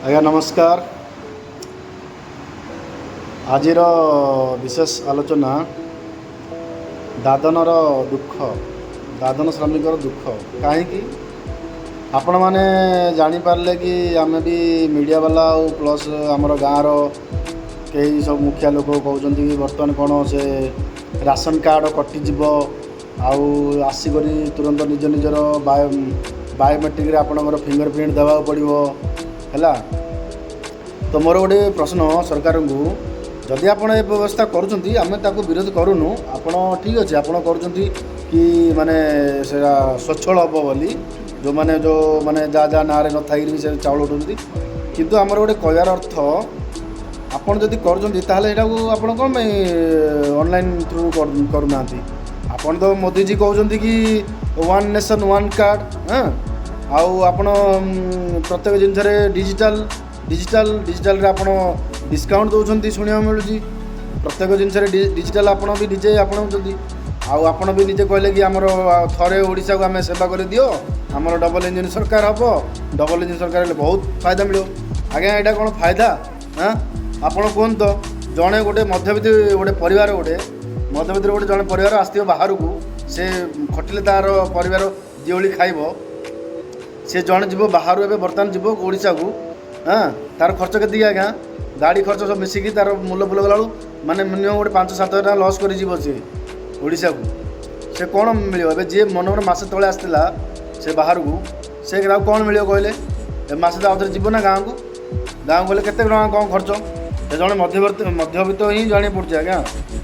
ଆଜ୍ଞା ନମସ୍କାର। ଆଜିର ବିଶେଷ ଆଲୋଚନା ଦାଦନର ଦୁଃଖ, ଦାଦନ ଶ୍ରମିକର ଦୁଃଖ। କାହିଁକି ଆପଣମାନେ ଜାଣିପାରିଲେ କି ଆମେ ବି ମିଡ଼ିଆ ବାଲା ଆଉ ପ୍ଲସ୍ ଆମର ଗାଁର କେହି ସବୁ ମୁଖିଆ ଲୋକ କହୁଛନ୍ତି କି ବର୍ତ୍ତମାନ କ'ଣ ସେ ରାସନ କାର୍ଡ଼ କଟିଯିବ ଆଉ ଆସିକରି ତୁରନ୍ତ ନିଜ ନିଜର ବାୟୋମେଟ୍ରିକ୍ରେ ଆପଣଙ୍କର ଫିଙ୍ଗର ପ୍ରିଣ୍ଟ ଦେବାକୁ ପଡ଼ିବ। ହେଲା ତ, ମୋର ଗୋଟେ ପ୍ରଶ୍ନ ସରକାରଙ୍କୁ, ଯଦି ଆପଣ ଏ ବ୍ୟବସ୍ଥା କରୁଛନ୍ତି, ଆମେ ତାକୁ ବିରୋଧ କରୁନୁ। ଆପଣ ଠିକ୍ ଅଛି, ଆପଣ କରୁଛନ୍ତି କି ମାନେ ସେଇଟା ସ୍ୱଚ୍ଛଳ ହେବ ବୋଲି, ଯେଉଁମାନେ ଯେଉଁମାନେ ଯାହା ଯାହା ନାଁରେ ନଥାଇକିରି ବି ସେ ଚାଉଳ ଉଠାଉଛନ୍ତି। କିନ୍ତୁ ଆମର ଗୋଟେ କହିବାର ଅର୍ଥ, ଆପଣ ଯଦି କରୁଛନ୍ତି, ତାହେଲେ ଏଇଟାକୁ ଆପଣ କ'ଣ ପାଇଁ ଅନଲାଇନ୍ ଥ୍ରୁ କରୁନାହାନ୍ତି? ଆପଣ ତ ମୋଦିଜୀ କହୁଛନ୍ତି କି ୱାନ୍ ନେସନ୍ ୱାନ୍ କାର୍ଡ଼। ହଁ, ଆଉ ଆପଣ ପ୍ରତ୍ୟେକ ଜିନିଷରେ ଡିଜିଟାଲ୍ ଡିଜିଟାଲ୍ ଡିଜିଟାଲରେ ଆପଣ ଡିସକାଉଣ୍ଟ ଦେଉଛନ୍ତି, ଶୁଣିବାକୁ ମିଳୁଛି। ପ୍ରତ୍ୟେକ ଜିନିଷରେ ଡିଜିଟାଲ୍ ଆପଣ ବି ନିଜେ ଆପଣାଉଛନ୍ତି। ଆଉ ଆପଣ ବି ନିଜେ କହିଲେ କି ଆମର ଥରେ ଓଡ଼ିଶାକୁ ଆମେ ସେବା କରିଦିଅ, ଆମର ଡବଲ୍ ଇଞ୍ଜିନ୍ ସରକାର ହେବ, ଡବଲ୍ ଇଞ୍ଜିନ୍ ସରକାର ହେଲେ ବହୁତ ଫାଇଦା ମିଳିବ। ଆଜ୍ଞା, ଏଇଟା କ'ଣ ଫାଇଦା? ହାଁ, ଆପଣ କୁହନ୍ତୁ ତ, ଜଣେ ଗୋଟେ ମଧ୍ୟବିତ୍ତ ଗୋଟେ ପରିବାର, ଗୋଟେ ମଧ୍ୟବିତ୍ତର ଗୋଟେ ଜଣେ ପରିବାର ଆସିଥିବ ବାହାରକୁ, ସେ ଖଟିଲେ ତା'ର ପରିବାର ଦିଓଳି ଖାଇବ। ସେ ଜଣେ ଯିବ ବାହାରୁ, ଏବେ ବର୍ତ୍ତମାନ ଯିବ ଓଡ଼ିଶାକୁ, ହଁ, ତାର ଖର୍ଚ୍ଚ କେତିକି ଆଜ୍ଞା? ଗାଡ଼ି ଖର୍ଚ୍ଚ ସବୁ ମିଶିକି ତାର ମୂଲ ଫୁଲ ଗଲାବେଳକୁ ମାନେ ମିନିମମ୍ ଗୋଟେ 5-7 ହଜାର ଟଙ୍କା ଲସ୍ କରିଯିବ ସିଏ ଓଡ଼ିଶାକୁ। ସେ କ'ଣ ମିଳିବ? ଏବେ ଯିଏ ମନେକର ମାସେ ତଳେ ଆସିଥିଲା ସେ ବାହାରକୁ, ସେ ତାକୁ କ'ଣ ମିଳିବ କହିଲେ? ଏ ମାସେ ତ ଆଉଥରେ ଯିବ ନା ଗାଁକୁ। ଗାଁକୁ ଗଲେ କେତେ ଟଙ୍କା କ'ଣ ଖର୍ଚ୍ଚ, ସେ ଜଣେ ମଧ୍ୟବର୍ତ୍ତୀ ମଧ୍ୟବିତ୍ତ ହିଁ ଜାଣି ପଡ଼ୁଛି ଆଜ୍ଞା।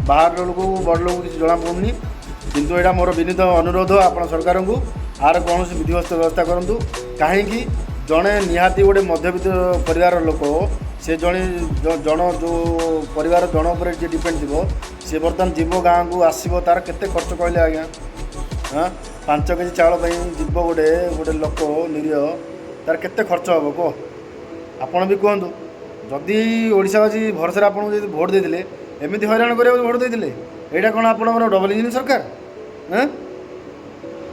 ବାହାର ଲୋକକୁ, ବଡ଼ ଲୋକକୁ କିଛି ଜଣାପଡ଼ୁନି। କିନ୍ତୁ ଏଇଟା ମୋର ବିନୀତ ଅନୁରୋଧ ଆପଣ ସରକାରଙ୍କୁ, ଆର କୌଣସି ବିଧିବଦ୍ଧ ବ୍ୟବସ୍ଥା କରନ୍ତୁ। କାହିଁକି ଜଣେ ନିହାତି ଗୋଟେ ମଧ୍ୟବିତ୍ତ ପରିବାରର ଲୋକ, ସେ ଜଣେ ଜଣ ଯେଉଁ ପରିବାର ଜଣ ଉପରେ ଯିଏ ଡିପେଣ୍ଡ ଥିବ, ସେ ବର୍ତ୍ତମାନ ଯିବ ଗାଁକୁ, ଆସିବ, ତାର କେତେ ଖର୍ଚ୍ଚ କହିଲେ ଆଜ୍ଞା? ହଁ, 5 କେଜି ଚାଉଳ ପାଇଁ ଯିବ ଗୋଟେ ଗୋଟେ ଲୋକ ନିରୀହ, ତାର କେତେ ଖର୍ଚ୍ଚ ହେବ କୁହ? ଆପଣ ବି କୁହନ୍ତୁ। ଯଦି ଓଡ଼ିଶାବାସୀ ଭରସାରେ ଆପଣଙ୍କୁ ଯଦି ଭୋଟ୍ ଦେଇଥିଲେ, ଏମିତି ହଇରାଣ କରିବାକୁ ଭୋଟ୍ ଦେଇଥିଲେ? ଏଇଟା କ'ଣ ଆପଣଙ୍କର ଡବଲ୍ ଇଞ୍ଜିନ୍ ସରକାର? ଏଁ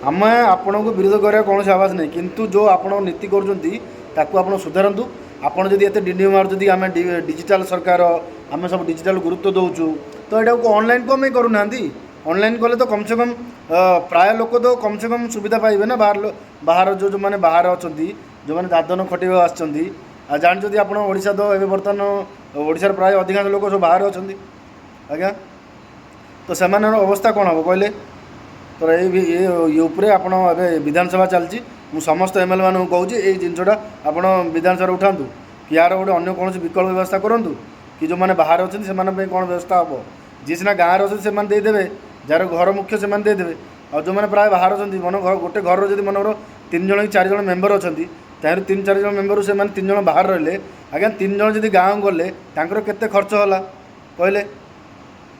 ଆମେ ଆପଣଙ୍କୁ ବିରୋଧ କରିବା କୌଣସି ଆବାଜ ନାହିଁ, କିନ୍ତୁ ଯେଉଁ ଆପଣ ନୀତି କରୁଛନ୍ତି, ତାକୁ ଆପଣ ସୁଧାରନ୍ତୁ। ଆପଣ ଯଦି ଏତେ ଡିଣ୍ଡିମ ମାରୁଛନ୍ତି, ଆମେ ଡିଜିଟାଲ ସରକାର, ଆମେ ସବୁ ଡିଜିଟାଲ ଗୁରୁତ୍ୱ ଦେଉଛୁ, ତ ଏଇଟାକୁ ଅନଲାଇନ୍ କ'ଣ ପାଇଁ କରୁନାହାନ୍ତି? ଅନଲାଇନ୍ କଲେ ତ କମ୍ ସେ କମ୍ ପ୍ରାୟ ଲୋକ ତ କମ୍ ସେ କମ୍ ସୁବିଧା ପାଇବେ ନା। ବାହାର ବାହାର ଯେଉଁ ଯେଉଁମାନେ ବାହାରେ ଅଛନ୍ତି, ଯେଉଁମାନେ ଦାଦନ ଖଟିବାକୁ ଆସିଛନ୍ତି, ଆଉ ଜାଣିଛନ୍ତି ଆପଣ, ଓଡ଼ିଶା ତ ଏବେ ବର୍ତ୍ତମାନ ଓଡ଼ିଶାର ପ୍ରାୟ ଅଧିକାଂଶ ଲୋକ ସବୁ ବାହାରେ ଅଛନ୍ତି ଆଜ୍ଞା। ତ ସେମାନଙ୍କର ଅବସ୍ଥା କ'ଣ ହେବ କହିଲେ? ତ ଏଇ ଏ ଉପରେ ଆପଣ, ଏବେ ବିଧାନସଭା ଚାଲିଛି, ମୁଁ ସମସ୍ତ ଏମ୍ ଏଲ୍ ମାନଙ୍କୁ କହୁଛି, ଏଇ ଜିନିଷଟା ଆପଣ ବିଧାନସଭାରେ ଉଠାନ୍ତୁ କି ୟାର ଗୋଟେ ଅନ୍ୟ କୌଣସି ବିକଳ୍ପ ବ୍ୟବସ୍ଥା କରନ୍ତୁ କି ଯେଉଁମାନେ ବାହାରେ ଅଛନ୍ତି, ସେମାନଙ୍କ ପାଇଁ କ'ଣ ବ୍ୟବସ୍ଥା ହେବ। ଯିଏ ସିନା ଗାଁରେ ଅଛନ୍ତି, ସେମାନେ ଦେଇଦେବେ, ଯାହାର ଘର ମୁଖ୍ୟ ସେମାନେ ଦେଇଦେବେ। ଆଉ ଯେଉଁମାନେ ପ୍ରାୟ ବାହାରେ ଅଛନ୍ତି, ମନ ଗୋଟେ ଘରର ଯଦି ମନେକର ତିନି ଜଣ କି ଚାରି ଜଣ ମେମ୍ବର ଅଛନ୍ତି, ତାହିଁରୁ ତିନି ଚାରି ଜଣ ମେମ୍ବରରୁ ସେମାନେ ତିନି ଜଣ ବାହାରେ ରହିଲେ ଆଜ୍ଞା, ତିନି ଜଣ ଯଦି ଗାଁକୁ ଗଲେ, ତାଙ୍କର କେତେ ଖର୍ଚ୍ଚ ହେଲା କହିଲେ?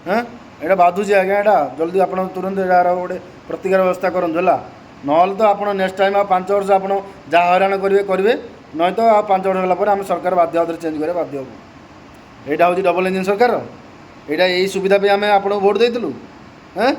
ହଁ, ଏଇଟା ବାଧୁଛି ଆଜ୍ଞା। ଏଇଟା ଜଲ୍ଦି ଆପଣ ତୁରନ୍ତ ଏହାର ଗୋଟେ ପ୍ରତିକାର ବ୍ୟବସ୍ଥା କରନ୍ତୁ, ହେଲା? ନହେଲେ ତ ଆପଣ ନେକ୍ସଟ ଟାଇମ୍ ଆଉ 5 ବର୍ଷ ଆପଣ ଯାହା ହଇରାଣ କରିବେ କରିବେ, ନହେଲେ ତ ଆଉ 5 ବର୍ଷ ହେଲା ପରେ ଆମେ ସରକାର ବାଧ୍ୟ ଆଉଥରେ ଚେଞ୍ଜ କରିବା ବାଧ୍ୟ ହେବୁ। ଏଇଟା ହେଉଛି ଡବଲ୍ ଇଞ୍ଜିନ୍ ସରକାର? ଏଇଟା ଏଇ ସୁବିଧା ପାଇଁ ଆମେ ଆପଣଙ୍କୁ ଭୋଟ୍ ଦେଇଥିଲୁ? ହେଁ।